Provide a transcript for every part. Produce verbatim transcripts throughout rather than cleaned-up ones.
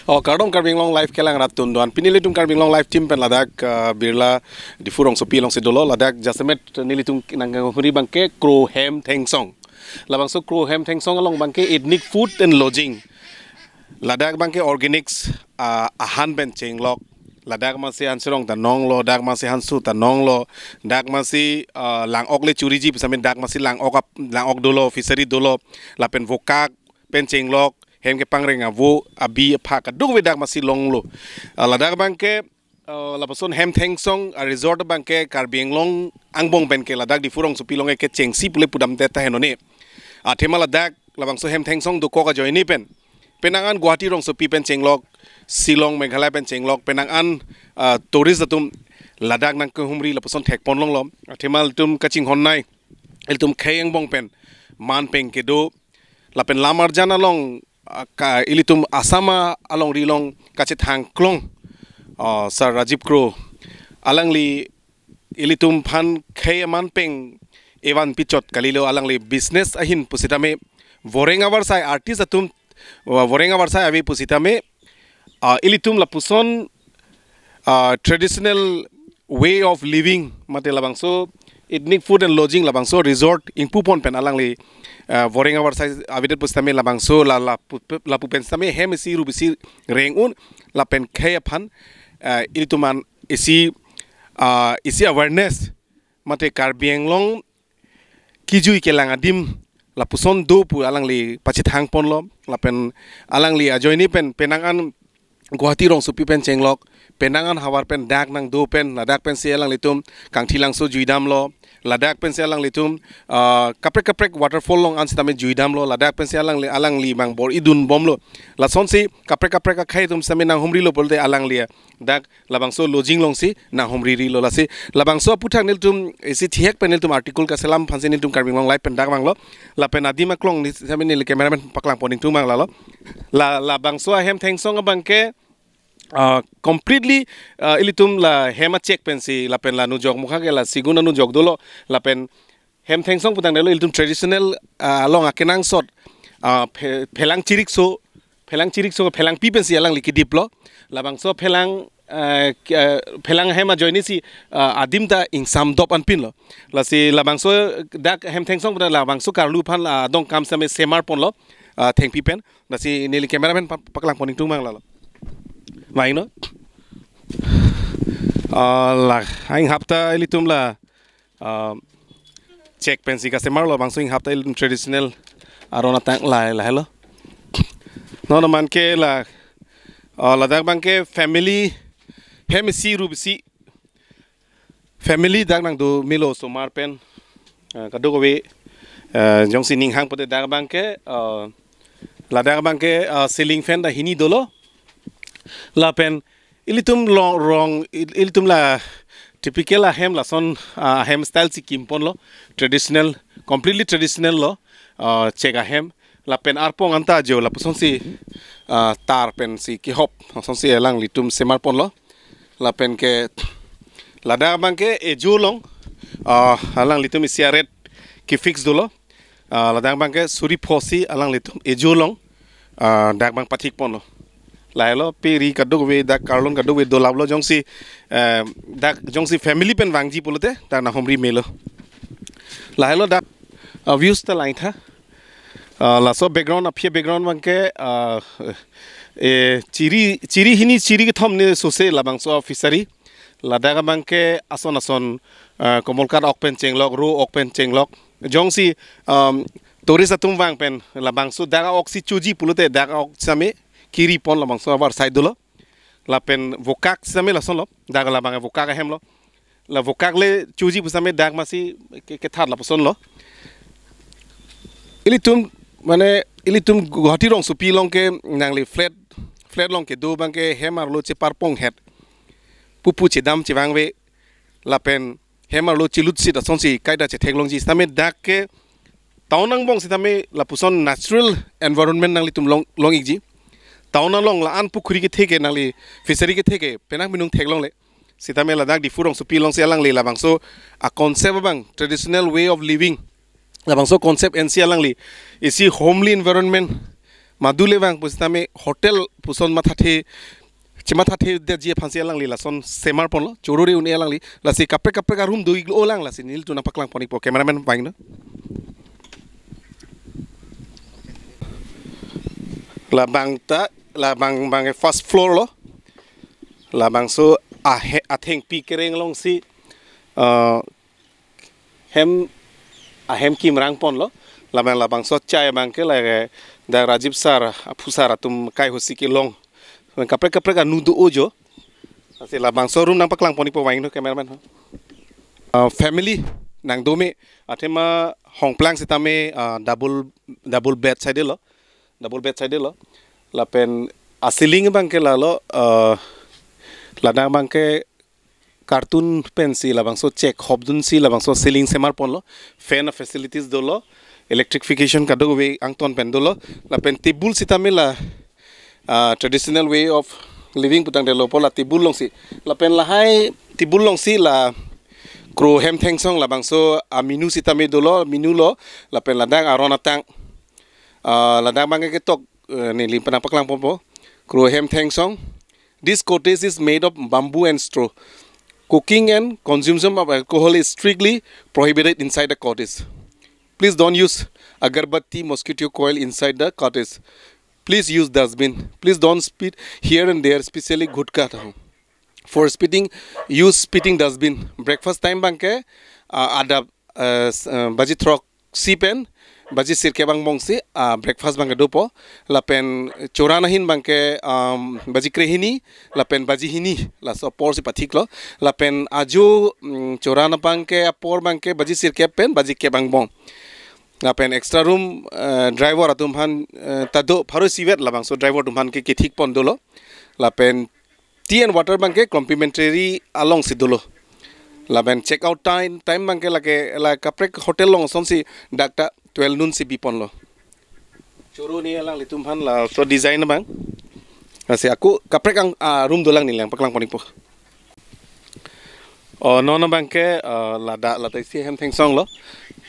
Oh, kardom Karbi Anglong Live kelang rat tun do-an. Pini nelitum Karbi Anglong Live team pen ladak, uh, Birla Diphu rongsopi alongsi dolo, ladak jasemet nelitum nangkehumri abangke Kro Hem Thengsong. Labangso Kro Hem Thengsong along abangke ethnic food and lodging. Ladak abangke organics, uh, ahan pen chenglok. Ladak masi Hanserong ta nonglo, dak masi Hansu ta nonglo, dak masi, uh, lang-ok le choriji pusitame dak masi lang-ok ap-, lang-ok dolo, fishery dolo, lapen vokak pen chenglok, hem kepangreng avo, abi apha kadokave dak masi longlo. Ah, ladak abangke, ah, lapuson Hem Thengsong, ah, resort abangke Karbi Anglong angbong penke ladak Diphu rongsopi along ke chengsi pule pudamdet ta heno ne. Athema ladak labangso Hem Thengsong dokok ajoine pen, penang an Guwahati rongsopi pen chenglok, Shillong, Meghalaya pen chenglok, penang an, ah, tourist atum ladak nangkehumri lapuson thekpon longlo. Athema ilitum kachinghon nei, ilitum khei angbong pen man peng kedo, lapen lam arjan along, ah, ka ilitum Assam alongri along kachethang klong, ah, Sir Rajiv Kro, alangli ilitum aphan khei aman peng evan pichot kalilo, alangli business ahin pusitame, voreng avarsai artist atum, wa-, voreng avarsai ave pusitame, ah, ilitum lapuson, ah, traditional way of living, mate labangso ethnic food and lodging, labangso resort ingpupon pen alangli, ah, voreng avarsai avedet pusitame labangso la, lapu, lapu pen sitame hem isi rup isi reng un, lapen khei aphan, ah, ilitum an isi, ah, isi awareness, mate Karbi Anglong kijui kelang adim lapuson do pu alangli pachethang ponlo, lapen alangli ajoine pen penang an Guwahati rongsopi pen chenglok, penang an havar pen dak nangdo pen, ladak pensi alanglitum Kangthilangso juidamlo, ladak pensi alanglitum, ah, kaprek kaprek waterfall along an sitame juidamlo, ladak pensi alangli, alangli mang bor-idun bomlo. Lasonsi kaprek kaprek akhei atum sitame nanghumrilo pulote alangli dak labangso lodging alongsi nanghumri rilo. Lasi labangso aphuthak nelitum isi thihek pen nelitum article kaselam aphansi nelitum Karbi Anglong Live pen dak vanglo. Lapen adim aklong ni sitame neli cameraman paklang pon ingtung mang lalo. La, labangso ahem Thengsong abangke, ah, completely, ah, ilitum la hem a-check pensi lapen la nujok mukha ke la segun anujok dolo, lapen Hem Thengsong putangdetlo ilitum traditional, ah, along akenangsot, ah, phe-, phelang chirikso, phelang chirikso, phelangpi pensi alangli kediplo. Labangso phelang, ah, k-, ah, phelang hem ajoinesi, ah, adim ta ingsam dop anpinlo. Lasi labangso dak Hem Thengsong putang labangso karlu aphan, ah, adong kam sitame semar ponlo, ah, thengpi pen. Lasi neli cameraman pa-, paklang pon ingtung mang lalo. Main no? Ah, la, aing hapta ilitum la, ah, check pensi kasemarlo, bangso aing hapta ilitum traditional aron atang la, lahelo. Non non man ke la, ah, ladak abangke family, hem isi rup isi family dak nangdo melo osomar pen, ah, kadokave, ah, jongsi ning hang pote dak abangke, ah, ladak abangke, ah, ceiling fan ta hini dolo. Lapen ilitum long, rong, il-, ilitum la typical ahem lason, ah, ahem style si kimponlo, traditional, completely traditional lo, ah, check ahem. Lapen arpong anta jo lapusonsi, ah, tar pensi kehop, lasonsi alanglitum semar ponlo. Lapen ke ladak abangke ejo along, ah, alanglitum isi a-rate kefix dolo. Ah, ladak abangke suri pho si alanglitum ejo along, ah, dak abang pathik ponlo. Lahelo, piri kadokave dak karlon kadokave dolaplo, jongsi, eh, dak jongsi family pen vangji pulote dak nanghumri melo. Lahelo dak, ah, views ta langtha. Ah, laso background, aphi background abangke, ah, eh, chiri, chiri hini chiri kethom ne sose labangso fishery. Ladak abangke ason ason, ah, komolkat ok pen chenglok, ro ok pen chenglok. Jongsi, um, tourist atum vang pen labangso dak a-ok si choji pulote dak a-ok sitame kiri pon labangso avarsai dolo. Lapen vokak sitame lasonlo, dak labang vokak ahemlo. La vokak le choji pusitame dak masi ke, kethat lapusonlo. Ilitum, mane, ilitum Guwahati rongsopi along ke nangli flat, flat along kedo abangke hem arlo chepar ponghet, pupu chedam chevangve, lapen hem arlo chelutsit asonsi kaita chetheklongji sitame dak ke town angbong sitame lapuson natural environment nanglitum long, long-ikji. Town along la-an pukhuri kethe ke nangli fishery kethe ke penang binong theklongle. Sitame ladak Diphu rongsopi alongsi alangli labangso a-concept abang traditional way of living, labangso concept ensi alangli isi homely environment Madule vang pusitame hotel puson mathathe, chemathathe detji aphansi alangli lason semar ponlo, choro-re un-e alangli, lasi kaprek kaprek arum do-iklo lang, lasi nelitum nangpaklang pon-ikpo, cameraman vangnon. Labang ta, labang bang first floor lo, labangso ahe-, athengpi kereng alongsi, uh, hem, ahem kimrang ponlo, labang labangso chai abangke lake dak Rajiv sir, aphu sir atum kai hosi kelong. Kaprek kaprek anu do-o jo. Lasi labangso room nangpaklang pon-ikpo vangnon cameraman. Uh, family nangdome, athema hongplang sitame, uh, double, double bed side lo. Double bed side lo. Lapen a ceiling abangke lalo, uh, ladak abangke carton pensi labangso chek hopdunsi labangso ceiling semar ponlo. Fan facilities dolo. Electrification kadokave angton pen dolo. Lapen table sitame la, ah, traditional way of living putangte lo po la table alongsi. Lapen lahai table alongsi la kro hem thengsong labangso a menu sitame dolo, menu lo. Lapen ladak aron atang, ah, ladak abangke ketok, eh, neli nangpaklang ponpo. Kro hem thengsong. This cottage is made of bamboo and straw. Cooking and consumption of alcohol is strictly prohibited inside the cottage. Please don't use agarbatti mosquito coil inside the cottage. Please use dustbin. Please don't spit here and there, especially gutkha. For spitting, use spitting dustbin. Breakfast time abangke, uh, adap, uh, s-, uh, baji throksi pen baji sirkep angbongsi, ah, breakfast abangke dopo. Lapen choran ahin abangke, um, baji krehini, lapen baji hini, laso aporsi pathiklo. Lapen ajo, mm, choran abangke apor abangke baji sirkep pen baji kep angbong. Lapen extra room, eh, driver atum aphan, eh, ta do, pharo isivet labangso driver atum aphan ke kethik pon dolo. Lapen tea and water abangke complimentary alongsi dolo. Lapen check out time, time abangke lake la kaprek hotel along asonsi dak ta twelve noon si bi ponlo. Choro un-e alanglitum aphan laso design abang. Lasi ako kaprek ang, ah, room dolang neli nangpaklang pon-ikpo. Oh, non abangke, ah, ladak, ladak isi hem thengsong lo.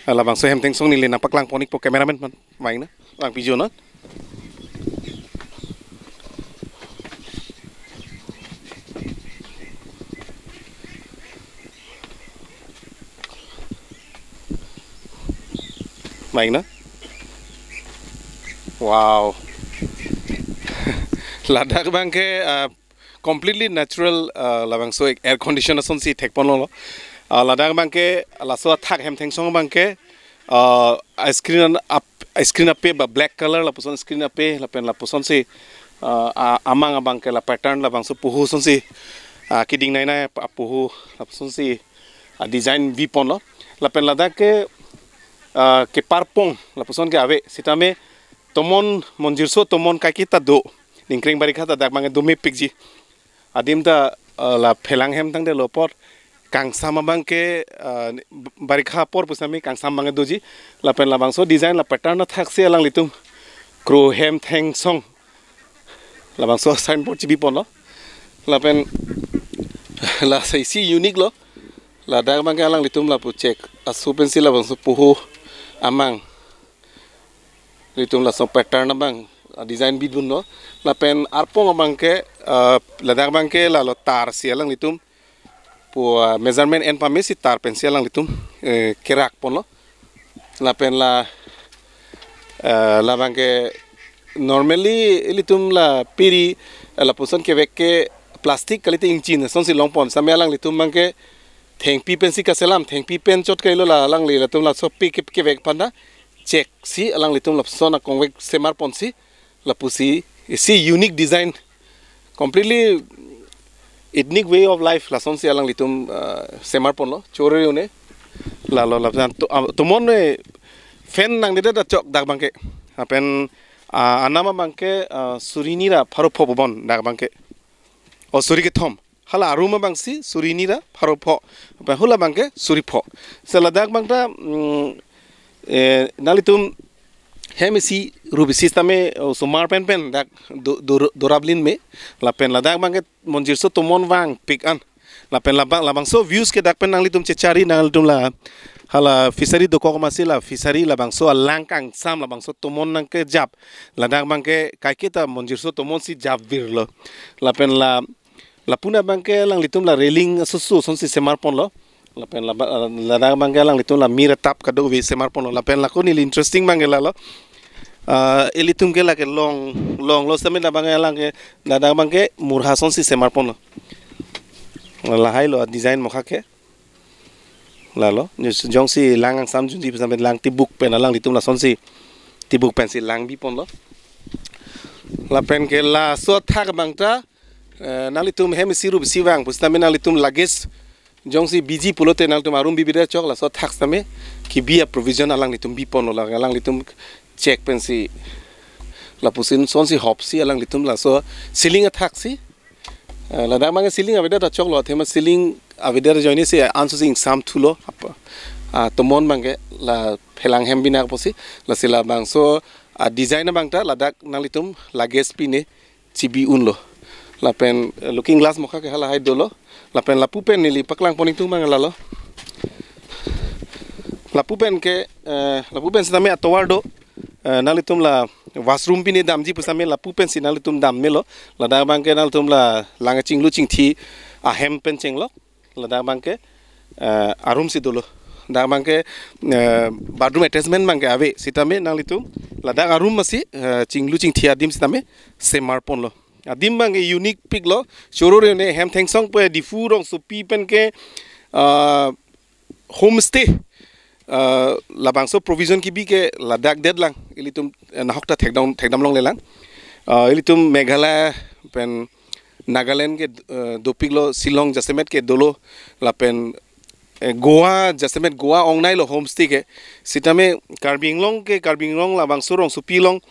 Ah, labangso hem thengsong neli nangpaklang pon-ikpo cameraman aphan. Vangnon, vangpijunon. Vangnon. Wow. Ladak abangke, ah, completely natural, ah, labangso air condition asonsi thek ponlo. Ah, ladak abangke laso athak hem thengsong abangke, ah, a screen an ap-, a screen ape ba black color lapuson screen ape lapen lapusonsi, ah, a-, amang abangke la pattern labangso poho asonsi, ah, keding nai nai apoho lapusonsi, ah, design bi ponlo. Lapen ladak ke, ah, kepar pong lapuson ke ave sitame tomon monjirso tomon kaiketa do. Ningkreng barikha ta dak abangke domepikji. Adim ta, eh, la phelang hem tangte lo apot kangsam abangke, eh, barikha apor pusitame kangsam abangke doji. Lapen labangso design la pattern athaksi alanglitum kro hem thengsong labangso signboard chibi ponlo. Lapen lasi isi unique lo. Ladak abangke alanglitum lapu chek aso pensi labangso poho amang ilitum laso pattern abang, ah, design bidunlo. Lapen arpong abangke, ah, ladak abangke lalo tarsi alanglitum pu, ah, measurement en pamesi tar pensi alanglitum, eh, kerak ponlo. Lapen la, eh, labangke normally ilitum la piri, eh, lapuson kevek ke plastic kalite ingchin asonsi long pon, sitame alanglitum abangke thengpi pensi kaselam, thengpi pen chot kailo la alangli latum laso pi ke, kevek aphan ta cheksi alanglitum lapuson akongvek semar ponsi, lapusi isi unique design, completely ethnic way of life lasonsi alanglitum, ah, semar ponlo, choro un-e. Lalo lapuson to-, ah, tomon, eh, fan nangdedet achok dak abangke. Lapen, ah, anam abangke, ah, suri hini ra pharo pho bobon dak abangke. Oh, suri kethom. Hala arum abangsi suri hini ra pharo pho. Lapen hula abangke suri pho. Si ladak abang ta, mm, eh, nanglitum hem isi rup isi sitame, oh, osomar pen pen dak do, do, dorap lin me. Lapen ladak abangke monjirso tomon vangpik an. Lapen labang, labangso views ke dak pen nanglitum chechari, nanglitum la hala fishery dokok amatsi la fishery labangso alang kangsam, labangso tomon nangkejap. Ladak abang ke kaiketa monjirso tomon si japvirlo. Lapen la, lapu abang ke alanglitum la railing susu asonsi semar ponlo. Lapen la, ladak abang ke alanglitum la mir atap kadokave semar ponlo. Lapen lako neli interesting abang ke lalo. Ah, ilitum ke lake long, longlo sitame labang ke alang ke, ladak abang ke murha asonsi semar ponlo. Lahai lo design mokha ke. Lalo, jongsi lang kangsam junji pu sitame lang tibuk pen alanglitum lasonsi tibuk pensi lang bi ponlo. Lapen ke laso athak abang ta, eh, nanglitum hem isi rup isi vang pu sitame nanglitum luggage jongsi biji pulote nanglitum arum bibi det chok, laso athak sitame kebi aprovision alanglitum bi ponlo, la alanglitum check pensi lapuson asonsi hopsi alanglitum laso ceiling athak si, eh, ladak abang ke ceiling avedet ta choklo, athema ceiling avedet ajoine si ansu si ingsam thulo, apa, ah, tomon abang ke la phelang hem binak apotsi, lasi labangso, ah, design abang ta ladak nanglitum luggage pine chibi unlo. Lapen, eh, looking glass mokha ke halahai dolo. Lapen lapu pen neli paklang pon ingtung abang lalo. Lapu pen ke, eh, lapu pen sitame atovar do. Eh, nanglitum la washroom pine damji pu sitame lapu pensi nanglitum dam melo. Ladak abang ke nanglitum la lang chinglu chingthi ahem pen chenglok. Ladak abang ke, eh, arum si dolo. Dak abang ke, eh, bathroom attachment abang ke ave sitame nanglitum ladak arum amatsi, eh, chinglu chingthi adim sitame semar ponlo. Adim abang ke unique piklo. Choro rene hem thengsong pu Diphu rongsopi pen ke, ah, homestay, ah, labangso provision kebi ke ladak detlang. Ilitum, eh, nahok ta thekdam, thekdam longlelang. Ah, ilitum Meghalaya pen Nagaland ke, eh, dopiklo, Shillong jasemet ke dolo, lapen, eh, Goa jasemet, Goa ongnailo homestay ke. Sitame Karbi Anglong ke, Karbi Anglong labangso rongsopi along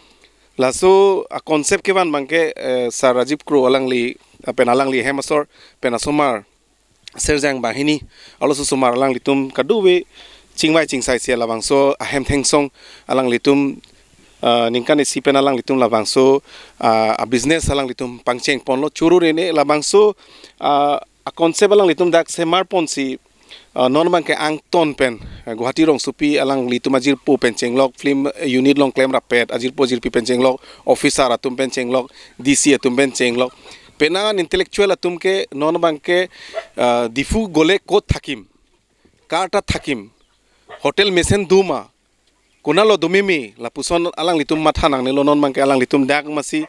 laso aconcept kevan abang ke, eh, Sir Rajiv Kro alangli, eh, pen alangli hem asor pen asomar Serjang banghini arloso osomar alanglitum kadokave chingvai chingsai si labangso ahem thengsong alanglitum, ah, ningkan isi pen alanglitum labangso, ah, abusiness alanglitum pangcheng ponlo. Choro rene labangso, ah, aconcept alanglitum dak semar ponsi, ah, non abang ke angton pen, ah, Guwahati rongsopi alanglitum ajirpo pen chenglok, film unit along klem rapet ajirpo ajirpi pen chenglok, officer atum pen chenglok, D C atum pen chenglok. Penang an intellectual atum ke non abang ke, ah, Diphu gole kot thakim, karta thakim, hotel mesen doma, konatlo domeme, lapuson alanglitum matha nangnelo. Non abang ke alanglitum dak amatsi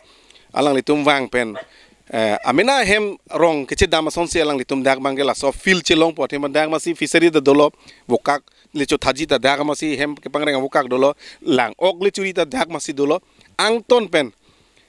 alanglitum vang pen, eh, amena hem rong kechedam asonsi alanglitum dak abang ke laso field chelongpo, athema dak amatsi fishery ta dolo, vokak le chothaji ta dak amatsi, hem kepangreng avokak dolo, lang ok le chori ta dak amatsi dolo, angton pen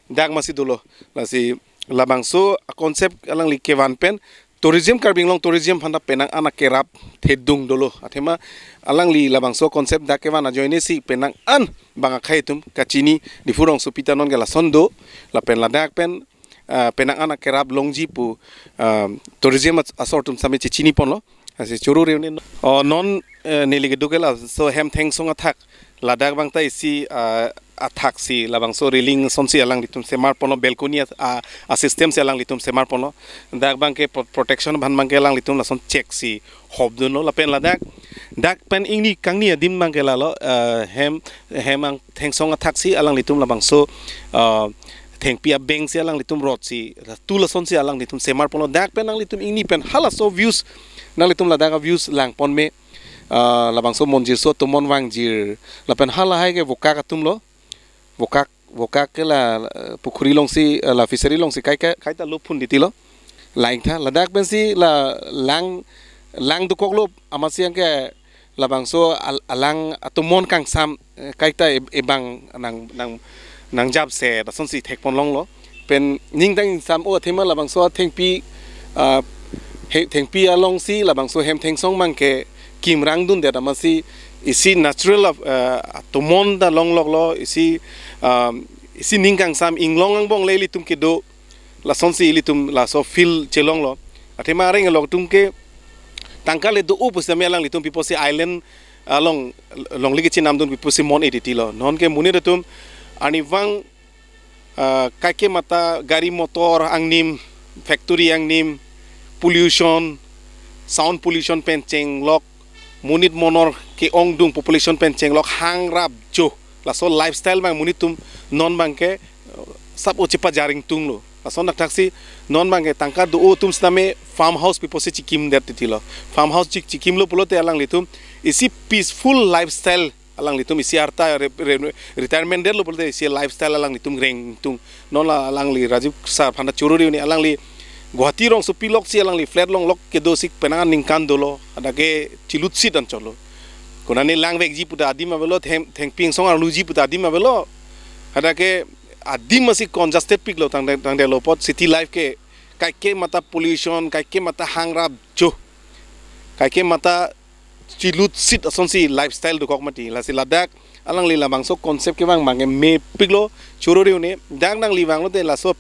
dak amatsi dolo. Lasi labangso aconcept alangli kevan pen tourism, Karbi Anglong tourism aphan ta penang an akerap thedung dolo. Athema alangli labangso concept dak kevan ajoine si penang an bang akhei atum kachini, Diphu rongsopi ta non ke lason do, lapen ladak pen, ah, penang an akerap longji pu, ah, tourism as-, asor atum sitame chechini ponlo. Lasi choro rene, oh, non, eh, neli kedo ke laso hem thengsong athak, ladak abang ta isi, ah, athak si labangso railing asonsi alanglitum semar ponlo, balcony a, a, a system si alanglitum semar ponlo. Dak abang ke pro-, protection aphan abang ke alanglitum lason check si hopdunlo. Lapen ladak, dak pen ingni kangni adim abang ke lalo, eh, hem, hem ang thengsong athak si alanglitum labangso, eh, thengpi abeng si alanglitum rot si, tu lasonsi alanglitum semar ponlo. Dak pen nanglitum ingni pen halaso views, nanglitum ladak aviews lang pon me, ah, labangso monjirso tomon vangjir. Lapen halahai ke vokak atumlo. Vokak, vokak ke la, eh, pukhuri alongsi, eh, la fishery alongsi kai, kai, kaita lo phun titilo. Lain tha, ladak pensi la lang, lang dokoklo amatsi abang ke labangso al-, alang atomon kangsam, eh, kaita e-, ebang nang, nang, nangjapse, lasonsi thek pon longlo. Pen ning dang ingsam o athema labangso athengpi, ah, he, thengpi alongsi labangso hem thengsong abang ke kimrang dundet amatsi isi natural, ah, atomon ta longloklo, isi, ah, isi ning kangsam inglong angbong le ilitum kedo, lasonsi ilitum laso field chelonglo. Athema areng along atum ke tangka le do-o pu sitame alanglitum pi apotsi island along longle kechinamdun pi apotsi mon-e titilo. Non ke monit atum arnivang, ah, kaike mata gari motor angnim, factory angnim, pollution, sound pollution pen chenglok, monit monor ke-ongdung population pen chenglok, hangrap jo, laso lifestyle abang monit atum non abangke, eh, sap ochepa jaring tunglo. Lason dak thaksi non abangke tangka do-o atum sitame farmhouse pipo si chikimdet titilo. Farmhouse chik chikimlo pulote alanglitum isi peaceful lifestyle alanglitum isi arta re, re, retirement detlo pulote isi lifestyle alanglitum rengtung. Non la alangli Rajiv sir aphanta choro ri uni, alangli Guwahati rongsopi lok si alangli flat longlok kedo si penang aningkan dolo, hadak ke chilutsit anchotlo. Konane langvekji puta adim avelo, theng, thengpi angsong arluji puta adim avelo. Hadak ke adim asi congested piklo tangte, tangtelo apot city life ke, kaike mata pollution, kaike mata hangrap jo, kaike mata chilutsit asonsi lifestyle dokok mati. Lasi ladak alangli labangso concept kevang abangke mepiklo, choro ri uni. Dak nangli vanglote laso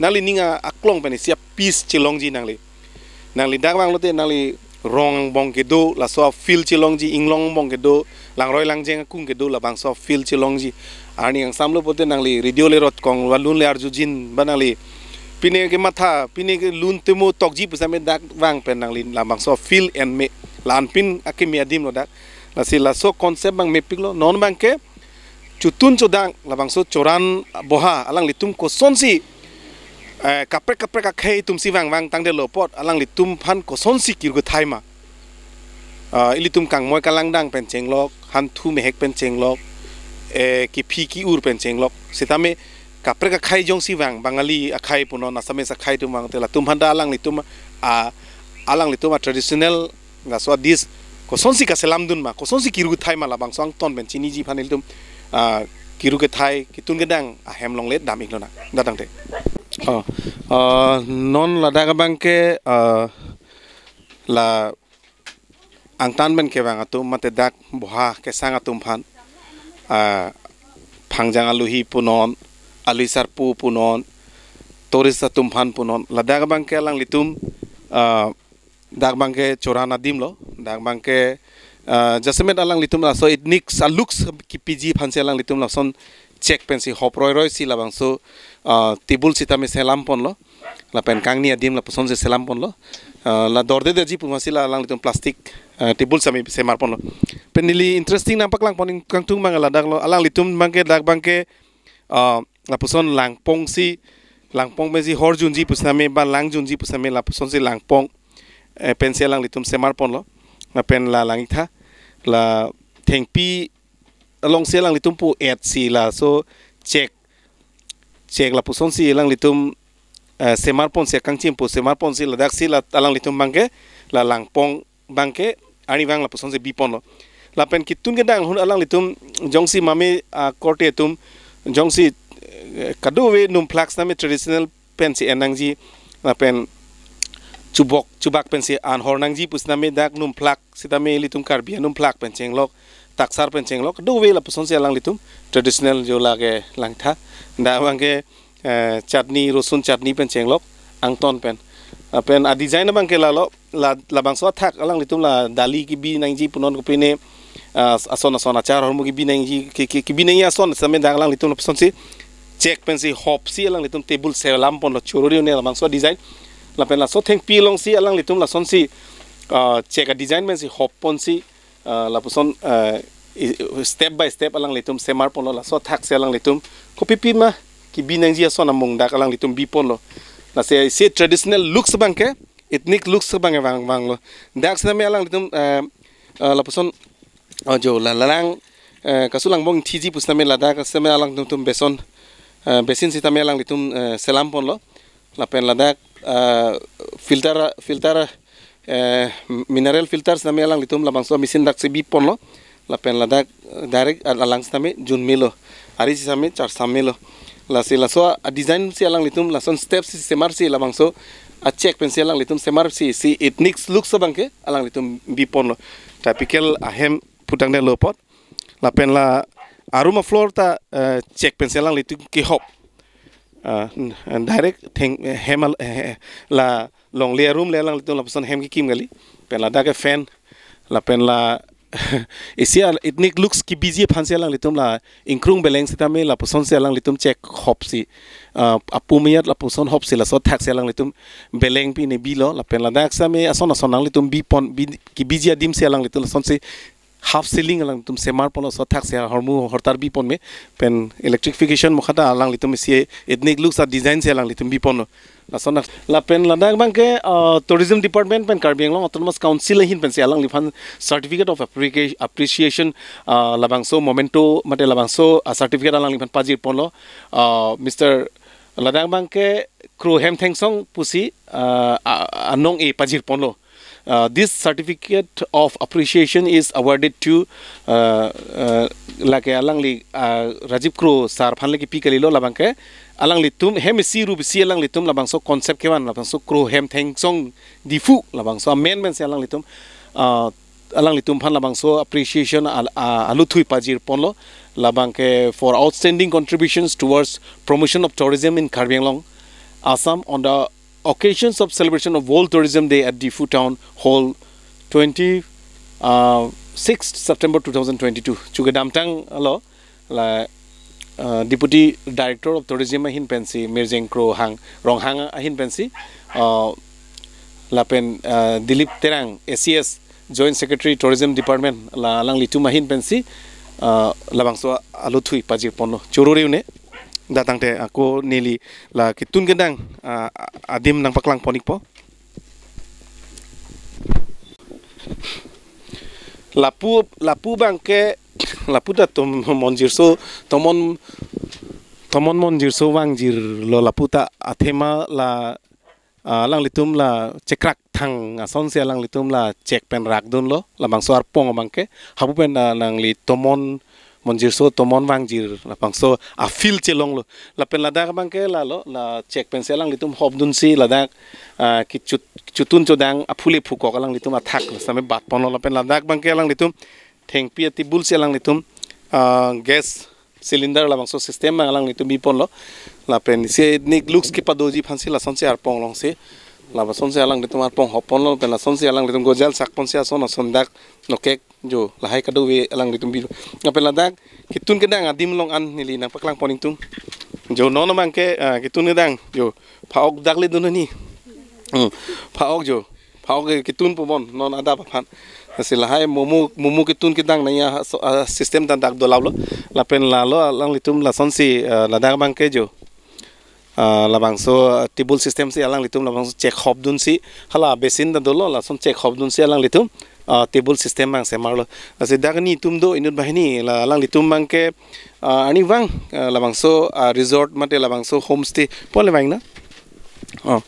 nangli ning a-, aklong pen isi a-peace chelongji nangli. Nangli dak vanglote nangli rong angbong kedo, laso a-feel chelongji, inglong angbong kedo, langroi langjeng akung kedo, labangso a-feel chelongji. Arni angsamlo pulote nangli radio le rot kong, balun le arjujin, ba nangli pine kematha, pine kelun temo tokji pusitame dak vang pen nangli labangso a-feel en me, la-anpin akeme adim lo dak. Lasi laso concept abang mepiklo, non abangke chotun chodang labangso Choran Boha alanglitum kosonsi, eh, kaprek kaprek akhei atumsi vangvang tangtelo apot alanglitum aphan kosonsi kiru kethai ma. Ah, ilitum kangmoi kalangdang pen chenglok, hanthu mehek pen chenglok, eh, kephi ki-ur pen chenglok. Sitame kaprek akhei jongsi vang, Bangali akhei punon, Assamese akhei atum vangte latum aphanta alanglitum a, alanglitum a-traditional laso a-dish kosonsi kaselamdun ma, kosonsi kiru kethai ma, labangso angton pen chiniji aphan ilitum, ah, kiru kethai, kitun kedang ahem longle dam-ik lonang. Dak tangte. Oh, ah, non ladak abangke, ah, la angtan pen kevang atum mate dak Boha kesang atum aphan, ah, phangjang aluhi punon, aluhi sarpo punon, tourist atum aphan punon. Ladak abangke alanglitum, ah, dak abangke Choran adim lo, dak abangke, ah, jasemet alanglitum laso ethnic a-looks kipiji aphansi alanglitum lason chek pensi hop roi roi si labangso, ah, table sitame selam ponlo. Lapen kangni adim lapusonsi selam ponlo. Ah, la dordedetji pu amatsi la alanglitum plastic, ah, table sitame semar ponlo. Pen neli interesting nangpaklang pon kangtung abang ladak lo, alanglitum abangke dak abangke, ah, lapuson langpong si, langpong pensi horjunji pusitame ba langjunji pusitame lapusonsi langpong, eh, pensi alanglitum semar ponlo. Lapen la lang-iktha, la thengpi alongsi alanglitum pu-et si laso chek, chek lapusonsi alanglitum, eh, semar ponsi, kangchim pu semar ponsi, ladaksi la alanglitum abangke la langpong abangke arnivang lapusonsi bi ponlo. Lapen kitun kedang ahut alanglitum jongsi mame, ah, korte atum jongsi, eh, kadokave numphlak sitame traditional pensi en nangji, lapen chubok chubak pensi an hor nangji pusitame dak numphlak sitame ilitum Karbi anumphlak pen chenglok, taksar pen chenglok, kadokave lapusonsi alanglitum traditional jo lake langtha. Dak abangke, eh, chutney, rosun chutney pen chenglok, angton pen. Ah, pen a-design abangke lalo, la, labangso athak alanglitum la dali kibi nangji punon kopine, ah, ason ason achar ahormu kibi nangji, ki, ki, kibi nangji ason sitame dak alanglitum lapusonsi chek pensi hop si alanglitum table selam ponlo, choro ri uni, labangso design. Lapen laso thengpi alongsi alanglitum lasonsi, ah, chek a-design pensi hop ponsi, ah, lapuson, ah, i, step by step alanglitum semar ponlo, laso athaksi alanglitum kopipi ma kibi nangji ason amung dak alanglitum bi ponlo. Lasi isi traditional looks abangke, ethnic looks abangke vang, vanglo. Dak sitame alanglitum, eh, eh, lapuson, oh, jo, la, lalang, eh, kasu langbong thiji pusitame ladak sitame alangtum tum beson, eh, besin sitame alanglitum, eh, selam ponlo. Lapen ladak, eh, filter, filter, eh, mineral filter sitame alanglitum labangso machine daksi bi ponlo. Lapen ladak, eh, direct al-, alang sitame jun melo. Ari sitame char sam melo. Lasi laso a-design si alanglitum lason step si semar si labangso a-chek pensi alanglitum semar si, si ethnic looks abangke alanglitum bi ponlo. Typical ahem pu tangtelo apot. Lapen la a-room a-floor ta, eh, chek pensi alanglitum kehop. Ah, n-, direct theng, eh, hem al-, eh, eh, la longle a-room le alanglitum lapuson hem kekim kali. Pen ladak ke fan, lapen la Isi a-, ethnic looks kebiji aphansi alanglitum la ingkrung beleng sitame lapuson si alanglitum chek hop si, ah, apu miyat lapuson hop si laso athak si alanglitum beleng pine bilo lapen ladak sitame ason ason alanglitum bipon bi, kebiji adim si alanglitum lason si half ceiling alanglitum semar ponlo, laso athak si ahormu hortar bipon me pen electrification mokha ta alanglitum isi ethnic looks a-design si alanglitum biponlo. Lason a-, lapen ladak abangke, uh, Tourism Department pen Karbi Anglong Autonomous Council ahin pensi alangliphan Certificate of Appreci-, Appreciation, uh, labangso memento mate labangso, uh, certificate alangliphan pajir ponlo. Uh, Mister Ladak abangke Kro Hem Thengsong pusi, uh, a-, anong e pajir ponlo. Uh, this certificate of appreciation is awarded to, uh, uh, lake alangli, uh, Rajiv Kro sir aphan le kipi kalilo, labangke alanglitum hem isi rup isi alanglitum labangso concept kevan labangso Kro Hem Thengsong Diphu labangso amen pensi alanglitum, uh, alanglitum aphan labangso appreciation al-, uh, aluthui pajir ponlo, labangke for outstanding contributions towards promotion of tourism in Karbi Anglong, Assam on the occasions of celebration of World Tourism Day at Diphu Town Hall, twenty, uh, sixth September two thousand twenty-two. Chuke damtanglo la, uh, Deputy Director of Tourism ahin pensi Mirjeng Kro Hang, Ronghang ahin pensi, uh, lapen, uh, Dilip Terang, A C S, Joint Secretary Tourism Department, la alanglitum ahin pensi, uh, labangso aluthui pajir ponlo. Choro riu ne datangte ako neli la ketun kedang, ah, adim nangpaklang pon-ikpo. Lapu, lapu abangke, lapu ta tom-, monjirso, tomon, tomon monjirso vangjirlo lapu ta athema la, ah, alanglitum la chekrak thang asonsi alanglitum la chek pen rakdunlo, labangso arpong abangke, hapu pen, ah, nangli tomon monjirso tomon vangjir labangso a-field chelonglo. Lapen ladak abangke lalo, la chek pensi alanglitum hopdunsi ladak, ah, kechut-, chutun chodang aphu le phukok alanglitum athak sitame bat ponlo. Lapen ladak abangke alanglitum thengpi a-table si alanglitum, ah, gas cylinder labangso system abang alanglitum biponlo. Lapen isi ethnic looks kepadoji aphansi lasonsi arpong longsi, lasonsi alanglitum arpong hop ponlo, lapen lasonsi alanglitum gojal sak ponsi ason ason dak nokek jo lahai kadokave alanglitum bi. Lapen ladak ketun kedang adim along an neli nangpaklang pon-ikdun. Jo non abangke, ah, ketun kedang jo pha-ok dak le dun ni. Hmm. Pha-ok jo. Pha-ok ketun pu bon non adap aphan. Lasi lahai momo, momo ketun kedang nangji a-, so, ah, system ta dak dolaplo. Lapen lalo alanglitum lasonsi, ah, ladak abangke jo, ah, labangso, ah, table system si alanglitum labangso chek hopdunsi, hala basin ta dolo, lason chek hopdunsi alanglitum, ah, table system abang semarlo. Lasi dak nelitum do inut banghini, la alanglitum abangke, ah, arnivang, ah, labangso, ah, resort mate labangso homestay pu le vang na. Oh.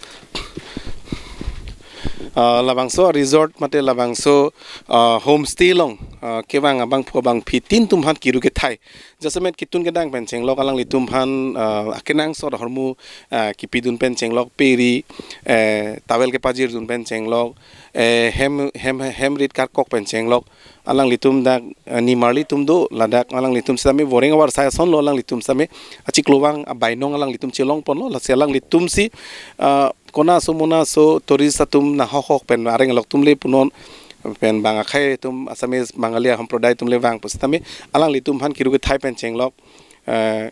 Ah, labangso resort mate labangso, ah, homestay along, ah, kevang abangphu abangphi tin atum aphan kiru kethai. Jasemet ketun kedang pen chenglok alanglitum aphan, ah, akenangsot ahormu, ah, kipidun pen chenglok peri, eh, towel kepajirdun pen chenglok, eh, hem, hem, hem rit karkok pen chenglok, alanglitum dak, eh, nimarli atum do, ladak alanglitum sitame voreng avarsai asonlo, alanglitum sitame achiklo vang abainong alanglitum chelong ponlo, lasi alanglitum si, ah, kona aso mona aso tourist atum nahok hok pen areng alok atum le punon pen bang akhei atum Assamese Bangali ahamprodai atum le vang pusitame alanglitum aphan kiru kethai pen chenglok, eh,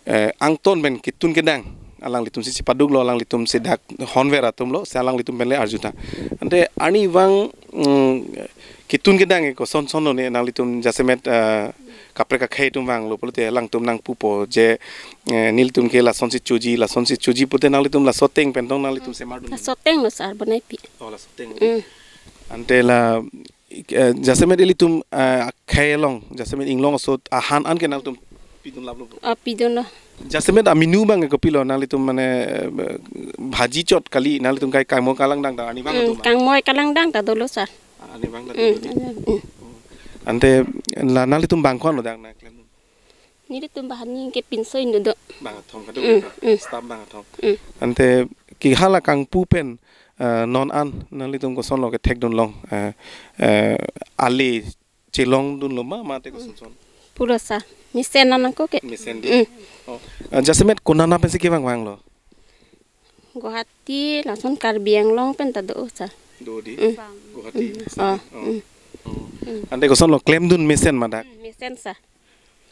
eh, angton pen ketun kedang alanglitum si chipaduklo, alanglitum si dak honver atumlo, si alanglitum pen le arjuta. Ante arnivang, mm, ketun kedang ke koson sonlo ne nanglitum jasemet, eh, kaprek akhei atum vanglo pulote alangtum nangpupo je, eh, nelitum ke lasonsi choji, lasonsi choji pute nanglitum laso ateng pen tong nanglitum semardun. Laso atenglo sir bonaipi. Oh, laso ateng. Mm. Ante la, eh, jasemet ilitum, eh, akhei along, jasemet inglong aso ahan an ke nangtum pidun laplo. Ah, pidunlo. Jasemet amenu abang kopilo nanglitum mane, eh, bhaji chot kali nanglitum kai kangmoi kalangdang ta arnivang. Mm, atum. Kangmoi kalangdang ta dolo sir. Ah, arnivang ta. Mm, dolo. Arnivang. Mm. Ante la nanglitum bang ko-anlo dak nangklem? Nelitum banghini ke pinso inut do. Bang athom kado. Mm, mm. Staff bang athom. Mm. Ante ke hala kangpu pen, eh, non an nanglitum kosonlo kethekdun long, eh, eh, ale chelongdunlo ma, mate kosonson? Pura sir. Mesen nangkok ke. Mesen di. Mm. Oh. Eh, jasemet konana pensi kevang vanglo? Guwahati, lason Karbi Anglong pen ta do sir. Do di? Mm. Guwahati. Mm. Sir. Oh. Oh. Mm. Oh. Hmm. Ante kosonlo, klemdun mesen ma dak? Hmm, mesen sa.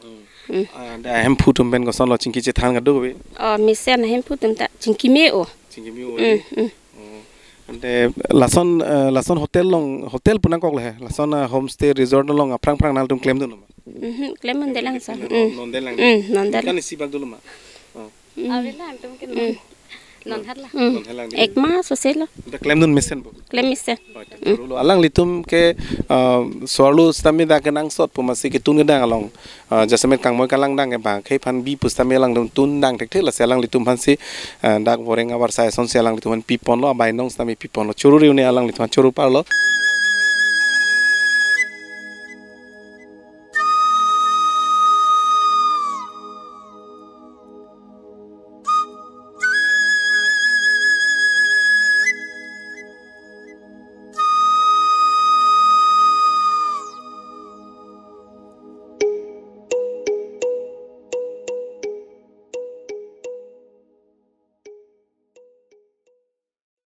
Hmm. Hmm. Ah, ante ahemphu atum pen kosonlo, chingki chethan kadokave? Oh, mesen ahemphu atum ta chingki me-o. Chingki me-o. Hmm, hmm. Oh. Ante lason, eh, lason hotel along, hotel pu nangkoklo he. Lason, eh, homestay resort along aphrang aphrang nangtum klemdunlo ma? Mhm, klemdundelang sa. Klem, hmm, nondelang. Hmm, nondelang. Kan isi bak dolo ma? Oh. Hmm. Avela, antum ke non. Hmm. Non hatla. Hmm. Non hatlang di. Ek ma sose lo. Dak klemdun mesen pu? Klem mesen. Oh, dak dolo. Alanglitum ke, ah, so-arlo sitame dak kenangsot pu masi ketun kedang along. Ah, jasemet kangmoi kalangdang ke bang, khei aphan bi pu sitame alangtum tundang thekthe, lasi alanglitum aphansi, ah, dak Voreng abar sai asonsi alanglitum aphan piponlo, abai nong sitame piponlo. Choro riu ne alanglitum aphan choro parlo.